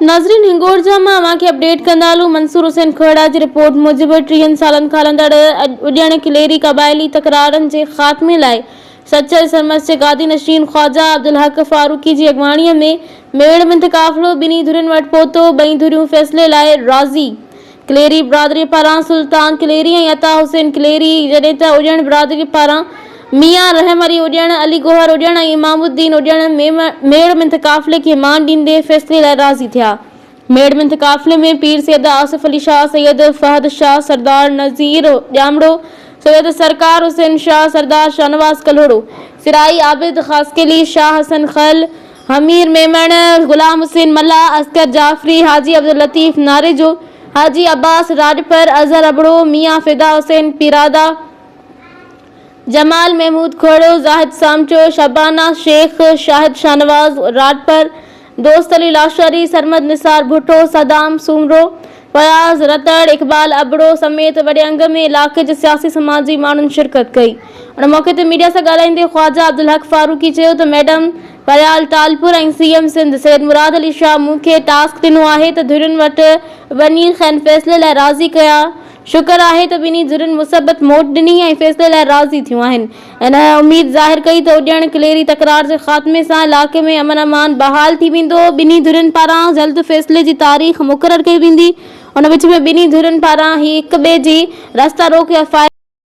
ناظرين هنگورجا مان اوهان کي اپڊيٽ ڪندا هلون منصور حسين کهڙا جي رپورٽ موجب ٽيهن سالن کان هلندڙ اڏيڻ ڪليري قبائلي تڪرارن جي خاتمي لاء سچل سرمست جي گادي نشين خواجه عبدالحق فاروقي جي اڳواڻي ۾ ميڙ منٿ قافلو ٻنهي ڌرين وٽ پهتو ٻئي ڌريون فيصلي لاء راضي ڪليري برادري پاران سلطان ڪليري ۽ عطا حسين ڪليري جڏهن ته اڄڻ برادري پاران ميان رحم علي اڄڻ، علي گوهر اڄڻ ۽ امام الدين اڄڻ ميڙ منٿ قافلي کي مان ڏيندي فيصلي لاء راضي ٿيا. ميڙ منٿ قافلي ۾ پير سيد آصف علي شاهه، سيد فهد شاهه، سردار نذير ڄامڙو، سيد سرڪار حسين شاهه، سردار شاهنواز ڪلهوڙو، سرائي عابد خاصخيلي، شاهه حسن خل، حمير ميمڻ، غلام حسين ملاح، اصغر جعفري، حاجي عبداللطيف ناريجو، حاجي عباس راڄپر، اظهر ابڙو، ميان فدا حسين پيرادا، جمال محمود کوڙو، زاهد سامچو، شبانه شيخ، شاهد شاهنواز راڄپر، دوست علي لاشاري، سرمد نثار ڀٽو، صدام سومرو، فياض رتڙ، اقبال ابڙو سميت وڏي انگ ۾ علائقي جي سياسي سماجي ماڻهن شرڪت ڪئي. ان موقعي تي ميڊيا سان ڳالهائيندي خواجه عبدالحق فاروقي چيو ته madam Faryal Talpur ۽ C M Sindh Syed Murad Ali Shah مون کي ٽاسڪ ڏنو آهي ته ڌرين وٽ وڃي کين فيصلي لاء راضي ڪيان شڪر آهي ته ٻنهي ڌرين مثبت موٽ ڏني ۽ فيصلي لاء راضي ٿيون آهن. هن اميد ظاهر ڪئي ته اڏيڻ ڪليري تڪرار جي خاتمي سان علائقي ۾ امن امان بحال ٿي ويندو، ٻنهي ڌرين پاران جلد فيصلي جي تاريخ مقرر ڪئي ويندي، ان وچ ۾ ٻنهي ڌرين پاران هڪ ٻئي جي رستا روڪ يا فائرنگ.